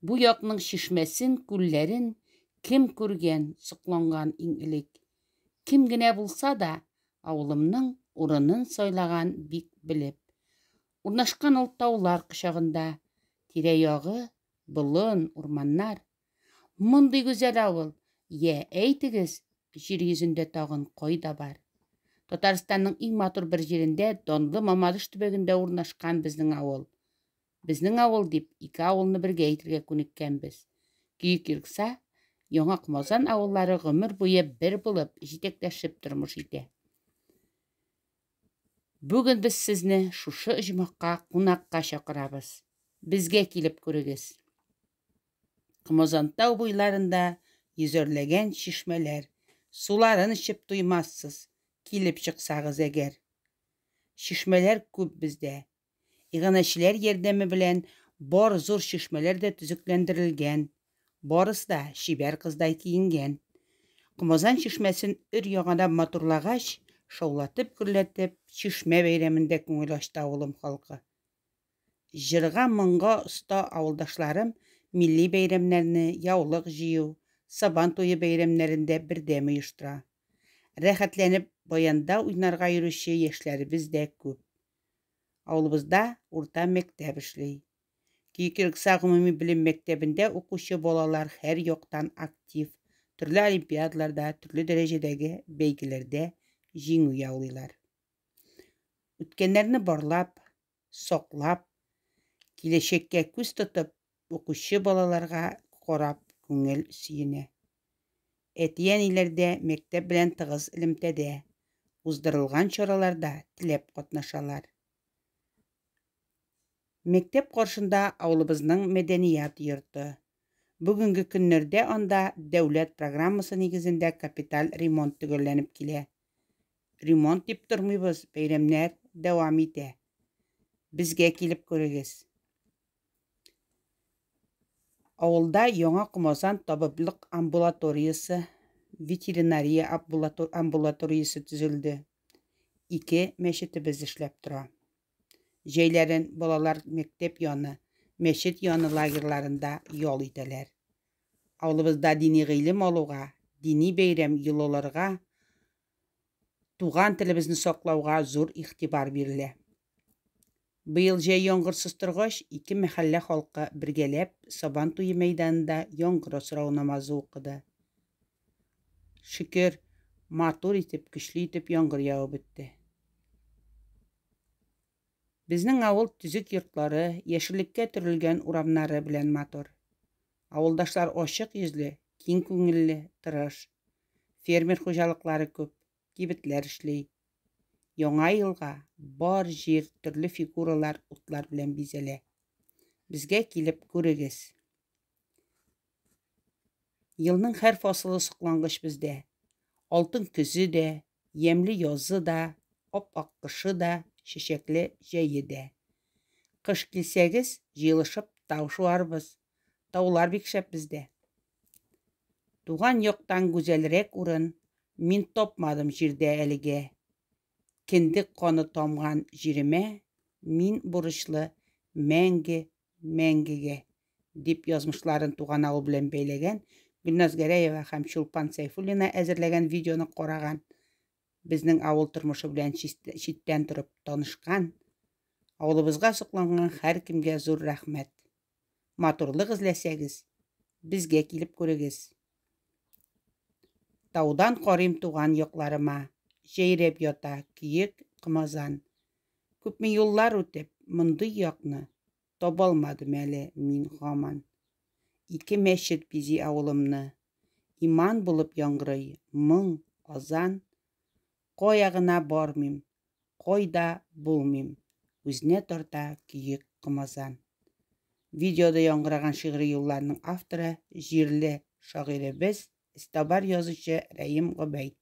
Бу якның чишмәсен, күлләрен кем күргән, сокланган иң элек? Кем генә булса да, авылымның урынын сайлаган бик белеп. Урнашкан ул таулар кочагында, тирә-ягы, болын, урманнар. Мондый гүзәл авыл, йә, әйтегез, җир йөзендә тагын кайда бар? Татарстанның иң матур бер җирендә, данлы Мамадыш төбәгендә урнашкан безнең авыл. Безнең авыл дип, ике авылны бергә әйтергә күнеккәнбез. Көек Юркса, Яңа Комазан авыллары гомер буе бер булып, җитәкләшеп тормыш итә. Бүген без сезне шушы оҗмахка кунакка чакырабыз. Безгә килеп күрегез. Комазан тау буйларында йөзәрләгән чишмәләр. Суларын эчеп туймассыз, килеп чыксагыз әгәр. Чишмәләр күп бездә. Иганәчеләр ярдәме белән бар зур чишмәләр дә төзекләндерелгән. Барысы да чибәр кыздай киенгән. Комазан чишмәсен өр-яңадан матурлагач, шаулатып-гөрләтеп, чишмә бәйрәмендә күңел ачты авылым халкы. Җырга-моңга оста авылдашларым милли бәйрәмнәрне, яулык җыю, Сабан туе бәйрәмнәрен дә бердәм оештыра. Рәхәтләнеп баянда уйнарга йөрүче яшьләребез дә күп. Авылыбызда урта мәктәп эшли. Киекиркса гомуми белем мәктәбендә укучы балалар һәр яктан актив, төрле олимпиадаларда, төрле дәрәҗәдәге бәйгеләрдә җиңү яулыйлар. Үткәннәрне барлап, саклап, киләчәккә күз тотып укучы балаларга карап күңел сөенә. Әти-әниләр дә мәктәп белән тыгыз элемтәдә, уздырылган чараларда теләп катнашалар. Мәктәп каршында авылыбызның мәдәният йорты. Бүгенге көннәрдә анда дәүләт программасы нигезендә капиталь ремонт төгәлләнеп килә. Ремонт дип тормыйбыз, бәйрәмнәр дәвам итә. Безгә килеп күрегез. Авылда Яңа Комазан табиблык амбулаториясе, ветеринария амбулаториясе төзелде. Ике мәчетебез эшләп тора. Җәйләрен балалар мәктәп яны, мәчет яны лагерьларында ял итәләр. Авылыбызда дини гыйлем алуга, дини бәйрәм, йолаларга, туган телебезне саклауга зур игътибар бирелә. Быел җәй яңгырсыз торгач, ике мәхәллә халкы бергәләп Сабан туе мәйданында яңгыр асрау намазы укыды. Шөкер, матур итеп, көчле итеп яңгыр явып үтте. Безнең авыл төзек йортлары, яшеллеккә төрелгән урамнары белән матур. Авылдашлар ачык йөзле, киң күңелле, тырыш. Фермер хуҗалыклары күп, кибетләр эшли. Яңа елга бар җир төрле фигуралар, утлар белән бизәлә. Безгә килеп күрегез. Елның һәр фасылы соклангыч бездә. Алтын көзе дә, ямьле язы да, ап-ак кышы да, чәчәкле җәе дә. Кыш килсәгез, җыелышып тау шуарбыз. Таулар бик шәп бездә. Туган яктан гүзәлрәк урын мин тапмадым җирдә әлегә. Кендек каны тамган җиремә мин бурычлы мәңге, мәңгегә, дип язмышларын туган авыл белән бәйләгән Гөлназ Гәрәева һәм Чулпан Сәйфуллина әзерләгән видеоны караган, безнең авыл тормышы белән читтән торып танышкан, авылыбызга сокланган һәркемгә зур рәхмәт. Матурлык эзләсәгез, безгә килеп күрегез. Таудан карыйм туган якларыма, Җәйрәп ята Көек Комазан. Күпме юллар үтеп, мондый якны Табалмадым әле мин һаман. Ике мәчет бизи авылымны, Иман булып яңгырый моң, азан. Кая гына бармыйм, Кайда булмыйм, үзенә тарта Көек Комазан. Видеода яңгыраган шигъри юлларның авторы, җирле шагыйребез, эзтабар язучы Рәим Гобәй.